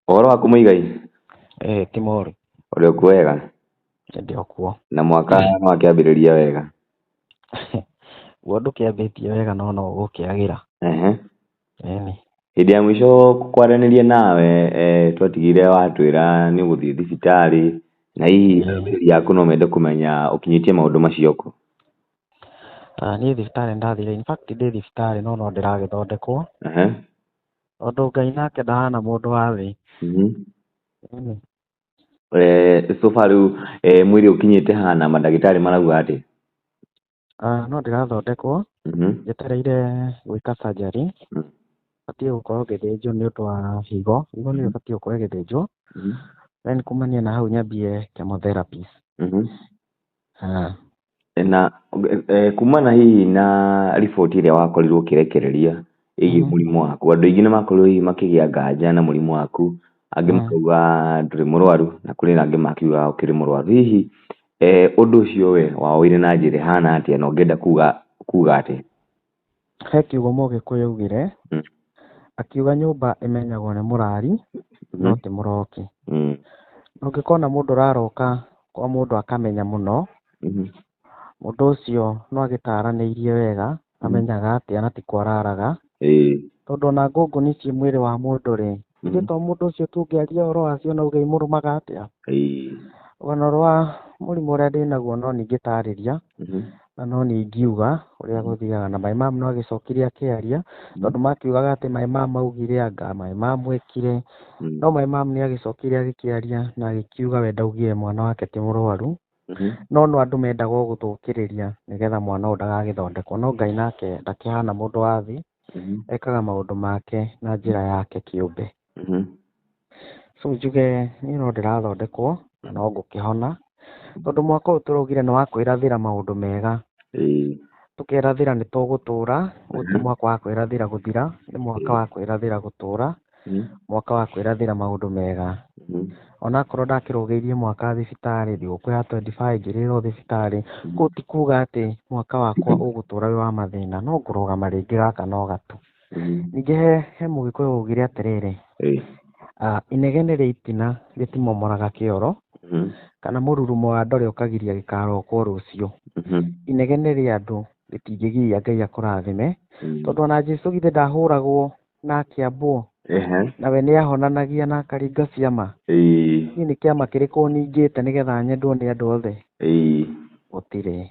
Ũhoro waku Mũigai? Ĩĩ ti mũru. Ũrĩ o kuo wega? Ndĩ o kuo. Na mwaka nĩ wakĩambĩrĩria wega? Guo ndũkĩambĩtie wega no no ũgũkĩagĩra. Ehe. Ĩni. Hĩndĩ ya mũico kwaranĩria nawe twatigire watwĩra nĩ ũgũthiĩ thibitarĩ na hihi arũmĩrĩri aku no mende kũmenya ũkinyĩtie maũndũ macio kũ? Niĩ thibitarĩ nĩndathire, in fact ndĩ thibitarĩ no no ndĩragĩthondekwo. Ehe. Tondũ Ngai nake ndahana mũndũ wa thĩ. Ĩni. So far rĩu mwĩrĩ ũkinyĩte ha na mandagĩtarĩ marauga atĩa? No ndĩrathondekwo njetereire gwĩka surgery. Batiĩ gũkorwo ngĩthĩnjwo nĩ ũndũ wa higo. Higo nĩyo ĩbatiĩ gũkorwo ĩgĩthĩnjwo. Then kumania na hau nyambie chemotherapies. Na kumana hihi na riboti ĩrĩa wakorirwo ũkĩrekereria ĩgiĩ mũrimũ waku, andũ aingĩ nĩ makorirwo hihi makĩgĩa nganja na mũrimũ waku, angĩ makauga ndũrĩ mũrwaru na kũrĩ na angĩ makiugaga ũkĩrĩ mũrwaru. Hihi ũndũ ũcio we wawoire na njĩra ĩhana atĩa na ũngĩenda kuga atĩa? He kiugo Mũgĩkũyũ augire, akiuga nyũmba ĩmenyagwo nĩ mũrari no ti mũroki. Na ũngĩkona mũndũ ũraroka kwa mũndũ akamenya mũno, mũndũ ũcio no agĩtaranĩirie wega, amenyaga atĩa na ti kwararaga. Tondũ ona ngũngũni ciĩ mwĩrĩ wa mũndũ rĩ, ithuĩ to mũndũ ũcio tũngĩaria ũhoro wacio na uge imũrũmaga atĩa. Rũgano rwa mũrimũ ũrĩa ndĩnaguo no ningĩtarĩria na no ningiuga ũrĩa gũthiaga. Na my mum no agĩcokire akĩaria, tondũ makiugaga atĩ my mum augire anga my mum ekire. No my mum nĩ agĩcokire agĩkĩaria na agĩkiuga we ndaugire mwana wake ti mũrwaru. No no andũ mendaga o gũthũkĩrĩria nĩgetha mwana ũyũ ndagagĩthondekwo. No Ngai nake ndakĩhana mũndũ wa thĩ, ekaga maũndũ make na njĩra yake kĩũmbe. So njuge niĩ no ndĩrathondekwo na no ngũkĩhona, tondũ mwaka ũyũ tũraugire nĩ wa kwĩrathĩra maũndũ mega. Tũkerathĩra nĩ tũgũtũra, ũyũ ti mwaka wa kwĩrathĩra gũthira, nĩ mwaka wa kwĩrathĩra gũtũra, mwaka wa kwĩrathĩra maũndũ mega. Onakorwo ndakĩrũgĩirie mwaka thibitarĩ, thigũkũ ya 25 ngĩrĩrwo thibitarĩ, kũu ti kuga atĩ mwaka wakwa ũgũtũra wĩ wa mathĩna, no ngũrũgama rĩngĩ gaka no gatu. Ningĩ he Mũgĩkũyũ augire atĩrĩrĩ, inegene rĩa itina rĩtimomoraga kĩoro, kana mũrurumo wa ndore ũkagiria gĩkarokwo rũciũ. Inegene rĩa andũ rĩtingĩgiria Ngai akũrathime, tondũ ona Jesũ githĩ ndahũragwo na akĩambwo, nawe nĩ ahonanagia na akaringa ciama. Niĩ nĩ kĩama kĩrĩkũ ningĩte nĩgetha nyendwo nĩ andũ othe? Gũtirĩ.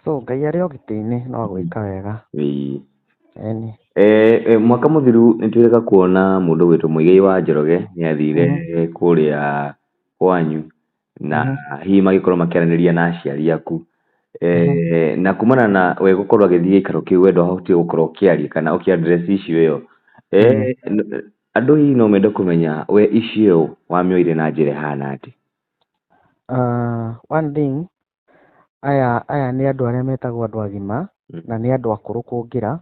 So Ngai arĩ o gĩtĩ-inĩ no agwĩka wega. Ĩni. Mwaka mũthiru nĩ twĩrĩga kuona mũndũ ũgwĩtwo Mũigai wa Njoroge nĩ athire kũrĩa kwanyu na hihi magĩkorwo makĩaranĩria na aciari aku. Na kumana na we gũkorwo agĩthiĩ gĩikaro kĩu we ndwahotire gũkorwo ũkĩaria kana ũkĩ address issue ĩyo. Andũ hihi no mende kũmenya we issue ĩyo wamĩoire na njĩra ĩhana atĩa? One thing, aya nĩ andũ arĩa metagwo andũ agima na nĩ andũ akũrũ kũngĩra.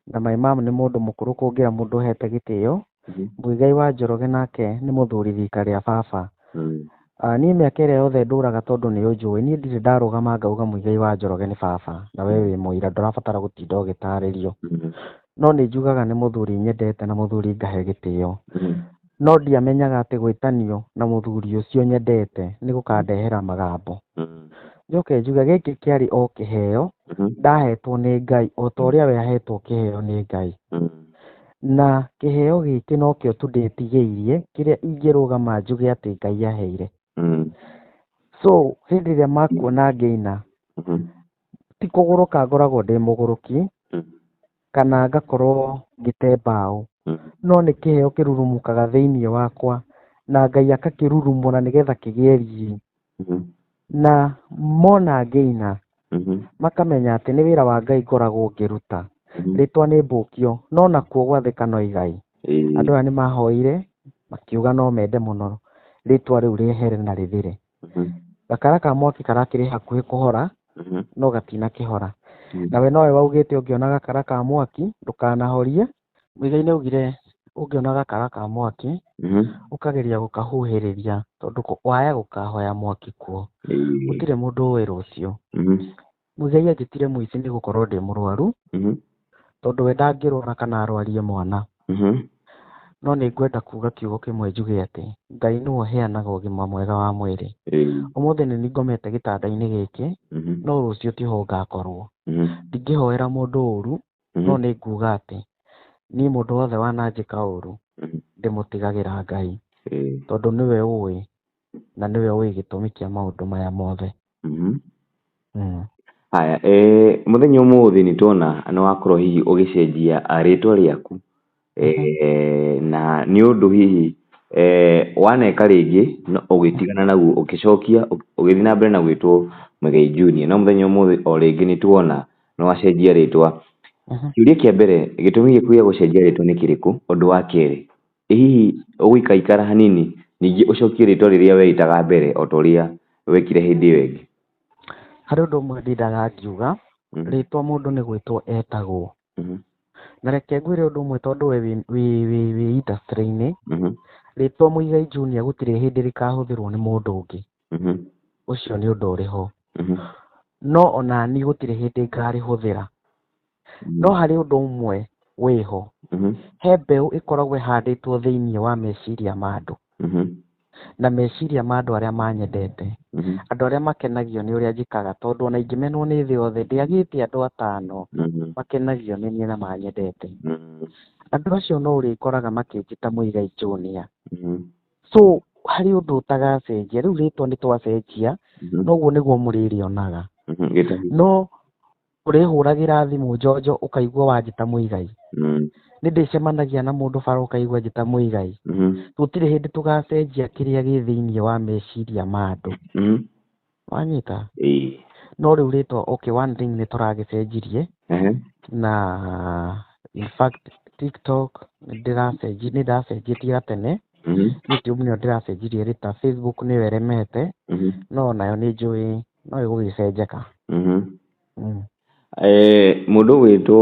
Na my mum nĩ mũndũ mũkũrũ kũngĩra mũndũ ũhete gĩtĩo. Mũigai wa Njoroge nake nĩ mũthuri rika rĩa baba. Niĩ mĩaka ĩrĩa yothe ndũraga tondũ nĩ ũnjũĩ, niĩ ndirĩ ndarũgama ngauga Mũigai wa Njoroge nĩ baba, na we wĩ mũira ndũrabatara gũtinda ũgĩtarĩrio. No nĩ njugaga nĩ mũthuri nyendete na mũthuri ngahe gĩtĩo. No ndiamenyaga atĩ gwĩtanio na mũthuri ũcio nyendete nĩ gũkandehera magambo. Njoke njuge gĩkĩ kĩarĩ o kĩheo ndahetwo nĩ Ngai o ta ũrĩa we ahetwo kĩheo nĩ Ngai. Na kĩheo gĩkĩ nokĩo tu ndĩtigĩirie kĩrĩa ingĩrũgama njuge atĩ Ngai aheire. So hĩndĩ ĩrĩa makuona ngĩina, ti kũgũrũka ngoragwo ndĩ mũgũrũki, kana ngakorwo ngĩte mbaũ, no nĩ kĩheo kĩrurumũkaga thĩinĩ wakwa na Ngai agakĩrurumũra nĩgetha kĩgĩe riri. Na mona ngĩina, makamenya atĩ nĩ wĩra wa Ngai ngoragwo ngĩruta. Rĩtwa nĩ mbũkio, no nakuo gwathĩka no igai. Andũ aya nĩ mahoire, makiuga no mende mũno rĩtwa rĩu rĩehere na rĩthire. Gakara ka mwaki karakĩrĩ hakuhĩ kũhora, no gatinakĩhora. Nawe nowe waugĩte ũngĩona gakara ka mwaki ndũkanahorie. Mũigai nĩ augire ũngĩona gakara ka mwaki ũkageria gũkahuhĩrĩria tondũ waya gũkahoya mwaki kuo. Gũtirĩ mũndũ ũĩ rũciũ. Mũigai anjĩtire mũici nĩ gũkorwo ndĩ mũrwaru, tondũ we ndangĩrwara kana arwarie mwana. No nĩ ngwenda kuga kiugo kĩmwe njuge atĩ Ngai nĩwe ũheanaga ũgima mwega wa mwĩrĩ. Ũmũthĩ nĩ niĩ ngomete gĩtanda-inĩ gĩkĩ, no rũciũ tiho ngakorwo. Ndingĩhoera mũndũ ũru, no nĩ nguga atĩ niĩ mũndũ wothe wananjĩka ũru ndĩmũtigagĩra Ngai, tondũ nĩwe ũĩ na nĩwe ũĩ gĩtũmi kĩa maũndũ maya mothe. Haya, mũthenya ũmũthĩ nĩ tuona nĩ wakorwo hihi ũgĩcenjia rĩtwa rĩaku, na nĩ ũndũ hihi waneka rĩngĩ no ũgĩtigana naguo ũgĩcokia ũgĩthiĩ na mbere na gwĩtwo Muigai Junior, no mũthenya ũmũthĩ o rĩngĩ nĩ tuona nĩ wacenjia rĩtwa. Kĩũria kĩa mbere, gĩtũmi gĩaku gĩa gũcenjia rĩtwa nĩ kĩrĩkũ? Ũndũ wa kerĩ, ĩ hihi ũgũikaikara hanini ningĩ ũcokie rĩtwa rĩrĩa weĩtaga mbere o ta ũrĩa wekire hĩndĩ ĩyo ĩngĩ? Harĩ ũndũ ũmwe ndindaga ngiuga, rĩtwa mũndũ nĩ gwĩtwo etagwo. Na reke ngwĩre ũndũ ũmwe tondũ we wĩ industry-inĩ, rĩtwa Muigai Junior gũtirĩ hĩndĩ rĩkahũthĩrwo nĩ mũndũ ũngĩ. Ũcio nĩ ũndũ ũrĩ ho. No ona niĩ gũtirĩ hĩndĩ ngarĩhũthĩra. No harĩ ũndũ ũmwe wĩho. He mbeũ ĩkoragwo ĩhandĩtwo thĩiniĩ wa meciria ma andũ. Na meciria ma andũ arĩa manyendete. Andũ arĩa makenagio nĩ ũrĩa njĩkaga, tondũ ona ingĩmenwo nĩ thĩ yothe ndĩagĩte andũ atano makenagio nĩ niĩ na manyendete. Andũ acio no ũrĩkoraga makĩnjĩta Muigai Junior. So harĩ ũndũ ũtagacenjia, rĩu rĩtwa nĩ twacenjia, noguo nĩguo mũrĩrĩonaga. No ũrĩhũragĩra thimũ njonjo ũkaigua wanjĩta Muigai. Nĩ ndĩcemanagia na mũndũ bara ũkaigua njĩta Muigai. Gũtirĩ hĩndĩ tũgacenjia kĩrĩa gĩ thĩiniĩ wa meciria ma andũ. Wanyita? No rĩu rĩtwa, okay, one thing nĩ tũragĩcenjirie, na in fact TikTok nĩ ndacenjetie gatene, YouTube nĩyo ndĩracenjirie rĩta, Facebook nĩyo ĩremete, no onayo nĩ njũĩ no ĩgũgĩcenjeka. Mũndũ ũgwĩtwo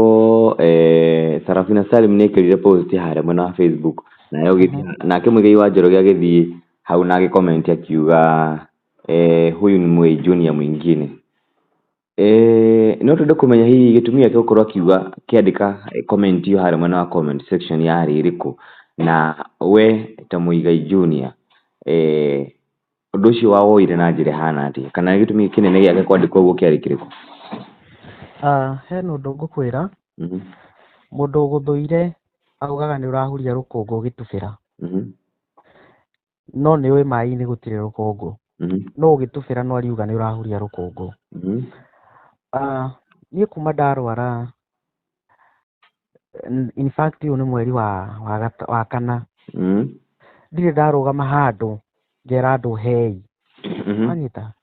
Sarafina Salim nĩ ekĩrire post harĩa mwena wa Facebook, nayo nake Muigai wa Njoroge agĩthiĩ hau na agĩcomment akiuga huyu ni Muigai Junior mwingine. No twende kũmenya hihi gĩtũmi gĩake gũkorwo akiuga akĩandĩka comment ĩyo harĩa mwena wa comment section yarĩ ĩrĩkũ, na we ta Muigai Junior ũndũ ũcio wawoire na njĩra ĩhana atĩa, kana gĩtũmi kĩnene gĩake kwandĩka ũguo kĩarĩ kĩrĩkũ? Hena ũndũ ngũkwĩra, mũndũ ũgũthũire augaga nĩ ũrahuria rũkũngũ ũgĩtubĩra. No nĩ ũĩ maĩ-inĩ gũtirĩ rũkũngũ. No ũgĩtubĩra no ariuga nĩ ũrahuria rũkũngũ. Niĩ kuma ndarwara, in fact ũyũ nĩ mweri wa kana, ndirĩ ndarũgama handũ ngera andũ hei. Wanyita?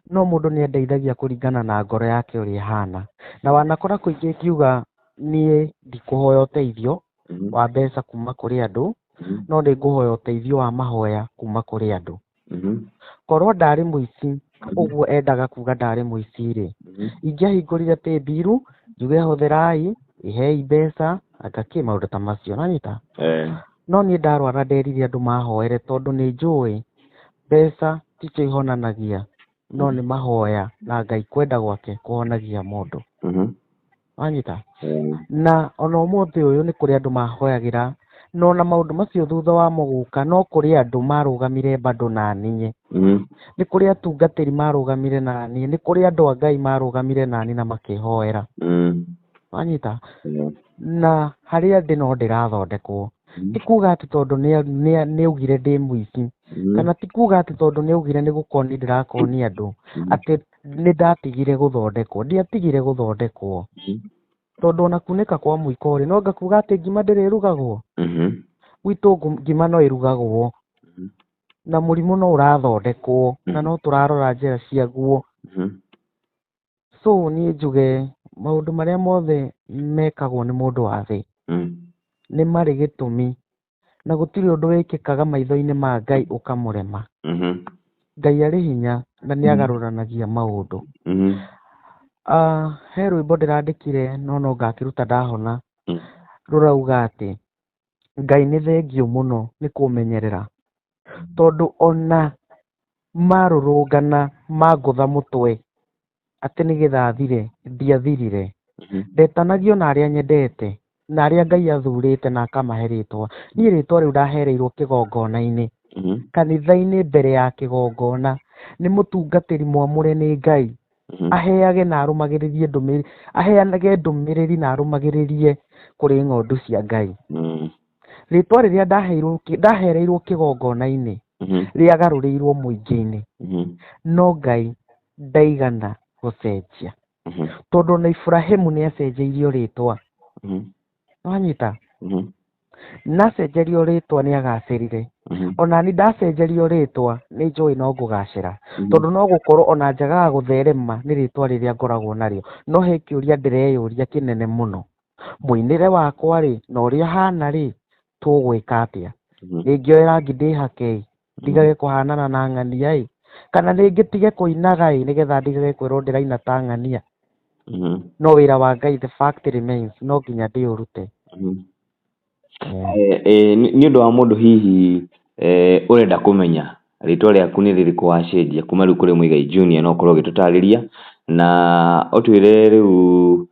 No mũndũ nĩ andeithagia kũringana na ngoro yake ũrĩa ĩhana. Na wanakora kũingĩ ngiuga niĩ ndikũhoya ũteithio wa mbeca kuma kũrĩ andũ, no nĩ ngũhoya ũteithio wa mahoya kuma kũrĩ andũ. Korwo ndarĩ mũici, ũguo endaga kuga ndarĩ mũici rĩ, ingĩahingũrire paybill njuge hũthĩrai, ihei mbeca, anga kĩ maũndũ ta macio, nĩwanyita? No niĩ ndarwara nderire andũ mahoere tondũ nĩ njũĩ mbeca ticio ihonanagia, no nĩ mahoya na Ngai kwenda gwake kũhonagia mũndũ. Wanyita? Na ona ũmũthĩ ũyũ nĩ kũrĩ andũ mahoyagĩra, no ona maũndũ macio thutha wa gũka no kũrĩ andũ marũgamire bado na niĩ. Nĩ kũrĩ atungatĩri marũgamire na niĩ, nĩ kũrĩ andũ a Ngai marũgamire na niĩ na makĩhoera. Wanyita? Na harĩa ndĩ no ndĩrathondekwo. Ti kuga atĩ tondũ nĩ augire ndĩ mũici, kana ti kuga atĩ tondũ nĩ augire nĩ gũkonia ndĩrakonia andũ, atĩ nĩ ndatigire gũthondekwo. Ndiatigire gũthondekwo. Tondũ ona kunĩka kwa mũiko rĩ, no ngakuga atĩ ngima ndĩrĩ ĩrugagwo. Gwitũ ngima no ĩrugagwo. Na mũrimũ no ũrathondekwo, na no tũrarora njĩra ciaguo. So niĩ njuge maũndũ marĩa mothe mekagwo nĩ mũndũ wa thĩ nĩ marĩ gĩtũmi, na gũtirĩ ũndũ wĩkĩkaga maitho-inĩ ma Ngai ũkamũrema. Ngai arĩ hinya na nĩ agarũranagia maũndũ. He rwĩmbo ndĩrandĩkire no no ngakĩruta ndahona, rũrauga atĩ Ngai nĩ thengiũ mũno nĩ kũmenyerera, tondũ ona marũrũngana mangũtha mũtwe atĩ nĩgetha thire, ndiathirire. Ndetanagio na arĩa nyendete, Na arĩa Ngai athurĩte na akamahe rĩtwa. Niĩ rĩtwa rĩu ndahereirwo kĩgongona-inĩ, kanitha-inĩ mbere ya kĩgongona, nĩ mũtungatĩri mwamũre nĩ Ngai. Aheage na arũmagĩrĩrie ndũmĩrĩri, aheanage ndũmĩrĩri na arũmagĩrĩrie kũrĩ ng'ondu cia Ngai. Rĩtwa rĩrĩa ndahereirwo kĩgongona-inĩ, rĩagarũrĩirwo mũingĩ-inĩ. No Ngai ndaigana gũcenjia. Tondũ ona Iburahĩmu nĩ acenjeirio rĩtwa. Nĩwanyita? Na acenjerio rĩtwa nĩ agacĩrire. Ona ni ndacenjerio rĩtwa nĩ njũĩ no ngũgacĩra. Tondũ no gũkorwo ona njagaga gũtherema nĩ rĩtwa rĩrĩa ngoragwo narĩo. No he kĩũria ndĩreyũria kĩnene mũno. Mũinĩre wakwa rĩ, na ũrĩa hana rĩ, tũgwĩka atĩa? Nĩngĩoe rangi ndĩhake ĩ, ndigage kũhanana na ng'ania ĩ, kana nĩngĩtige kũinaga ĩ, nĩgetha ndigage kwĩrwo ndĩraina ta ng'ania. No wĩra wa Ngai, the fact remains, no nginya ndĩũrute. Nĩ ũndũ wa mũndũ hihi ũrenda kũmenya rĩtwa rĩaku nĩ rĩrĩkũ wacenjia kuma rĩu kũrĩ Muigai Junior, no ũkorwo ũgĩtũtarĩria na ũtwĩre rĩu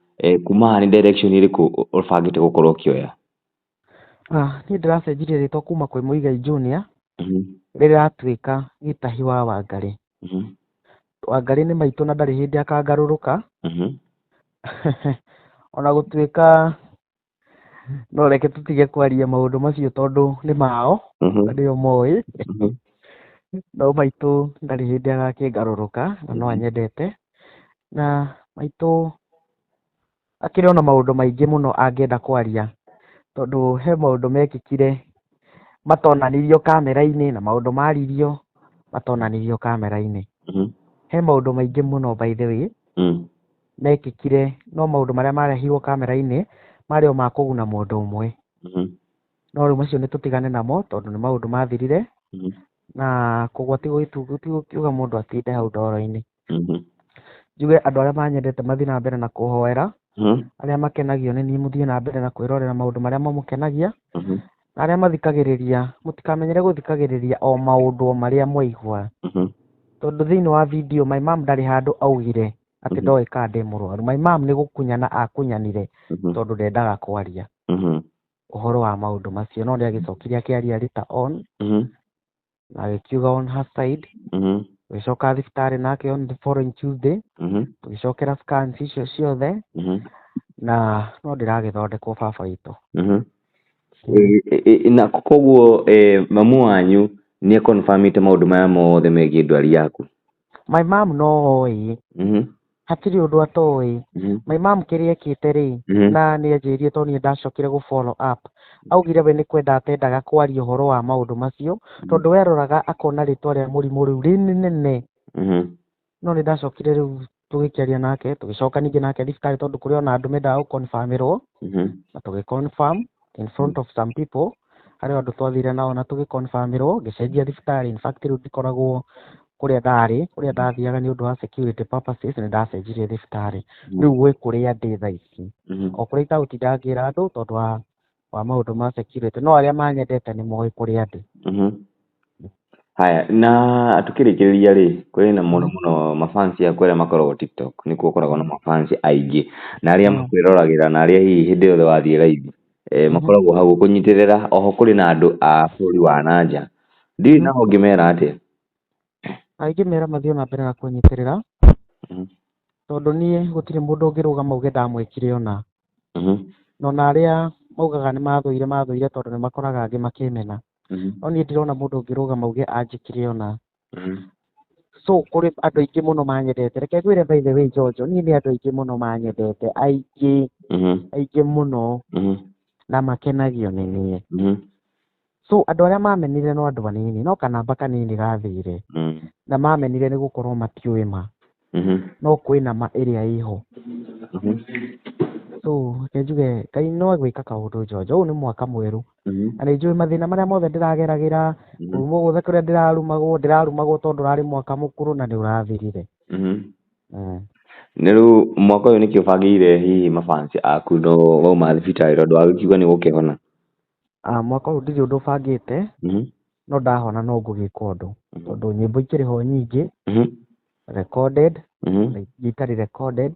kuma haha nĩ direction ĩrĩkũ ũbangĩte gũkorwo ũkĩoya? Niĩ ndĩracenjirie rĩtwa kuma kwĩ Muigai Junior, rĩratuĩka Gĩtahi wa Wangarĩ. Wangarĩ nĩ maitũ na ndarĩ hĩndĩ akangarũrũka. Ona gũtuĩka no reke tũtige kwaria maũndũ macio tondũ nĩ mao, na nĩo moĩ. No maitũ ndarĩ hĩndĩ agakĩngarũrũka na no anyendete. Na maitũ akĩrĩ ona maũndũ maingĩ mũno angĩenda kwaria, tondũ he maũndũ mekĩkire matonanirio kamera-inĩ na maũndũ maririo matonanirio kamera-inĩ. He maũndũ maingĩ mũno by the way mekĩkire, no maũndũ marĩa marehirwo kamera-inĩ marĩ o ma kũguna mũndũ ũmwe. No rĩu macio nĩ tũtigane namo tondũ nĩ maũndũ mathirire, na koguo ti gũkiuga mũndũ atinde hau ndoro-inĩ. Njuge andũ arĩa manyendete mathiĩ na mbere na kũhoera, arĩa makenagio nĩ niĩ mũthiĩ na mbere na kwĩrorera maũndũ marĩa mamũkenagia, na arĩa mathikagĩrĩria mũtikamenyere gũthikagĩrĩria o maũndũ o marĩa mwaigua. Tondũ thĩinĩ wa video my mom ndarĩ handũ augire atĩ ndoĩ kana ndĩ mũrwaru. My mom nĩ gũkunyana akunyanire tondũ ndendaga kwaria ũhoro wa maũndũ macio, no nĩ agĩcokire akĩaria later on, na agĩkiuga on her side. Tũgĩcoka thibitarĩ nake on the following Tuesday, tũgĩcokera scans icio ciothe, na no ndĩragĩthondekwo baba witũ. Na koguo mamu wanyu nĩ confirmĩte maũndũ maya mothe megiĩ ndwari yaku? My mom no oĩ, hatirĩ ũndũ atoĩ. My mom kĩrĩa ekĩte rĩ, na nĩ anjĩrire tondũ niĩ ndacokire gũ follow up, augire we nĩ kwenda atendaga kwaria ũhoro wa maũndũ macio, tondũ we aroraga akona rĩtwa rĩa mũrimũ rĩu rĩ rĩnene. No nĩ ndacokire rĩu tũgĩkĩaria nake, tũgĩcoka ningĩ nake thibitarĩ tondũ kũrĩ ona andũ mendaga gũconfirmĩrwo, na tũgĩ confirm in front of some people, harĩ andũ twathire nao na tũgĩconfirmĩrwo, ngĩcenjia thibitarĩ. In fact rĩu ndikoragwo kũrĩa ndarĩ, kũrĩa ndathiaga nĩ ũndũ wa security purposes nĩ ndacenjirie thibitarĩ. Rĩu gwĩ kũrĩa ndĩ thaa ici, o kũrĩa itagũtinda ngĩra andũ tondũ wa maũndũ ma security, no arĩa manyendete nĩ moĩ kũrĩa ndĩ. Haya, na tukĩrĩkĩrĩria rĩ, kwĩ na mũno mũno mafansi aku arĩa makoragwo TikTok, nĩkuo ũkoragwo na mafansi aingĩ, na arĩa makwĩroragĩra, na arĩa hihi hĩndĩ ĩyo wathiĩ live makoragwo hau gũkũnyitĩrĩra. Oho kũrĩ na andũ a bũrũri wa na nja, ndiũĩ nao ũngĩmera atĩa? Ingĩmera mathiĩ na mbere na kũnyitĩrĩra, tondũ niĩ gũtirĩ mũndũ ũngĩrũgama auge ndamwĩkire ona. Na ona arĩa maugaga nĩ mathũire, mathũire tondũ nĩ makoraga angĩ makĩmena. No niĩ ndirona mũndũ ũngĩrũgama auge anjĩkire ona. So kũrĩ andũ aingĩ mũno manyendete. Reke ngwĩre by the way Jojo, niĩ nĩ andũ aingĩ mũno manyendete, aingĩ, aingĩ mũno, na makenagio nĩ niĩ. So andũ arĩa mamenire no andũ anini, no kanamba kanini gathire. Na mamenire nĩ gũkorwo matiũĩ ma. No kwĩna ma ĩrĩa ĩho. So reke njuge Ngai no egwĩka kaũndũ Jojo, ũyũ nĩ mwaka mwerũ. Na nĩ njũĩ mathĩna marĩa mothe ndĩrageragĩra, kũrumwo guothe kũrĩa ndĩrarumagwo, ndĩrarumagwo tondũ ũrarĩ mwaka mũkũrũ na nĩ ũrathirire. Nĩ rĩu mwaka ũyũ nĩkĩ ũbangĩire hihi mafansi aku no wauma thibitarĩ tondũ wagĩkiuga nĩ ũgũkĩhona? Mwaka ũyũ ndirĩ ũndũ bangĩte, no ndahona no ngũgĩka ũndũ, tondũ nyĩmbo ikĩrĩ ho nyingĩ, recorded, na ingĩ itarĩ recorded.